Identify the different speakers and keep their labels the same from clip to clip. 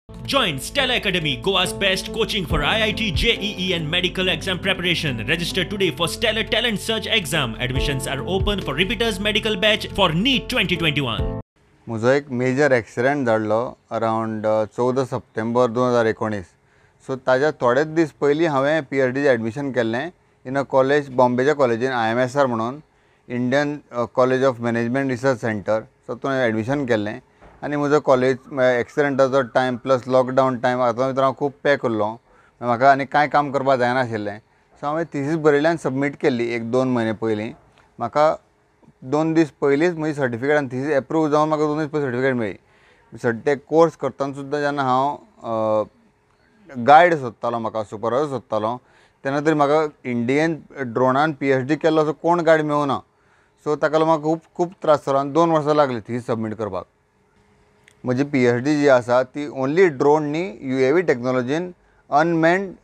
Speaker 1: Join Stella Academy, Goa's best coaching for IIT, JEE and medical exam preparation. Register today for Stellar Talent Search exam. Admissions are open for repeaters medical batch for NEET 2021.
Speaker 2: म्हजो एक major accident जाल्लो around 14 सप्टेंबर 2019. So ताज्या थोडेच दीस पयलीं हांवें P H डीचें admission केल्लें in a college, बॉम्बेच्या कॉलेजीन, IMSR म्हणून, Indian college of management research centre. So तातूंत हांवें एडमिशन केल्लें आनी म्हजो कॉलेज एक्सिडंटाचो टायम प्लस लॉकडावन टायम हातूंत भितर हांव खूब पॅक उरलो. म्हाका आनी कांय काम करपाक जायनाशिल्लें. सो हांवें थिसीस बरयली आनी सबमीट केल्ली 1-2 म्हयने पयलीं. म्हाका 2 दीस पयलींच म्हजी सर्टिफिकेट आनी थिसीस एप्रूव जावन म्हाका 2 दीस पयलीं सर्टिफिकेट मेळ्ळी. ते कोर्स करतना सुद्दां जेन्ना हांव गायड सोदतालो, म्हाका सुपरवायजर सोदतालो, तेन्ना तरी म्हाका इंडियन ड्रोनान PhD केल्लो असो कोण गायड मेळूना. सो ताका लागून म्हाका खूब खूब त्रास जालो आनी 2 वर्सां लागलीं थिसीस सबमीट करपाक. म्हजी PhD जी आसा ती ओनली ड्रोन न्ही, UAV टॅक्नोलॉजीन unmanned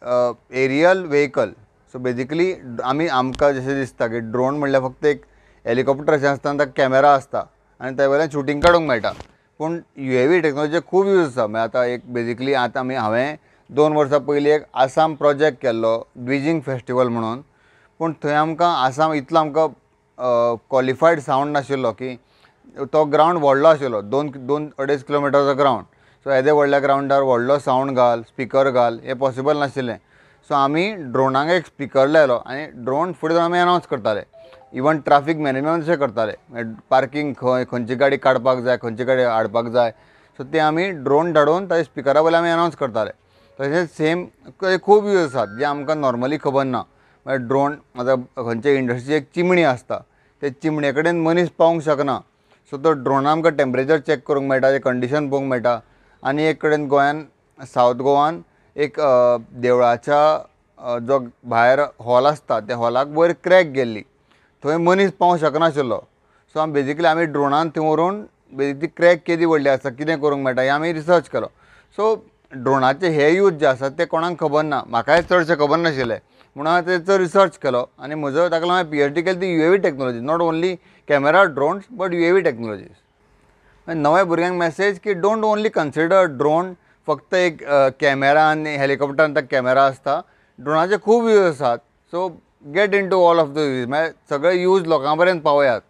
Speaker 2: aerial vehicle. So basically आमी आमकां जशें दिसता की ड्रोन म्हणल्यार फक्त एक हेलिकॉप्टर अशें आसता आनी ताका कॅमेरा आसता आनी त्या वयल्यान शुटींग काडूंक मेळटा. पूण UAV टॅक्नोलॉजीचे खूब यूज आसा. म्हळ्यार आतां एक बेजिकली आतां आमी हांवें 2 वर्सां पयलीं एक आसाम प्रोजेक्ट केल्लो द्विजींग फेस्टिवल म्हणून. पूण थंय आमकां आसाम इतलो आमकां क्वॉलिफायड सावंड नाशिल्लो की तो ग्रावंड व्हडलो आशिल्लो, 2-2.5 किलोमिटराचो ग्रावंड. सो येदे व्हडल्या ग्रावंडार व्हडलो सावंड घाल, स्पिकर घाल, हें पॉसिबल नाशिल्लें. सो आमी ड्रोनाक एक स्पिकर लायलो आनी ड्रोन फुडें आमी अनावन्स करताले. इवन ट्राफीक मॅनेजमेंट अशें करताले, पार्कींग खंय, खंयची गाडी काडपाक जाय, खंयची गाडी हाडपाक जाय. सो ते आमी ड्रोन धाडून ताजे स्पिकरा वयल्यान आमी अनावन्स करताले. तशेंच सेम खूब यूज आसात जे आमकां नॉर्मली खबर ना. म्हळ्यार ड्रोन आतां खंयच्या इंडस्ट्रीची एक चिमणी आसता, ते चिमणे कडेन मनीस पावूंक शकना. सो तो ड्रोनान आमकां टेम्परेचर चॅक करूंक मेळटा, तें कंडिशन पळोवंक मेळटा. आनी एक कडेन गोंयान, सावथ गोवान एक देवळाच्या जो भायर हॉल आसता त्या हॉलाक वयर क्रॅक गेल्ली, थंय मनीस पावूंक शकनाशिल्लो. सो आमी बेजिकली आमी ड्रोनान थंय व्हरून ती क्रॅक केदी व्हडली आसा, कितें करूंक मेळटा हें आमी रिसर्च केलो. सो ड्रोनाचे हे यूज जे आसात ते कोणाक खबर ना, म्हाकाय चडशें खबर नाशिल्लें, म्हणून हांवें तेचो रिसर्च केलो आनी म्हजो ताका लागून हांवें PhD केली ती UAV technology, not only camera drones but UAV technologies. नव्या भुरग्यांक मॅसेज की don't only consider drone फक्त एक कॅमेरा आनी हेलिकॉप्टरान ताका कॅमेरा आसता, ड्रोनाचे खूब यूज आसात. So get into all of the use, म्हळ्यार सगळे यूज लोकां पर्यंत पावयात.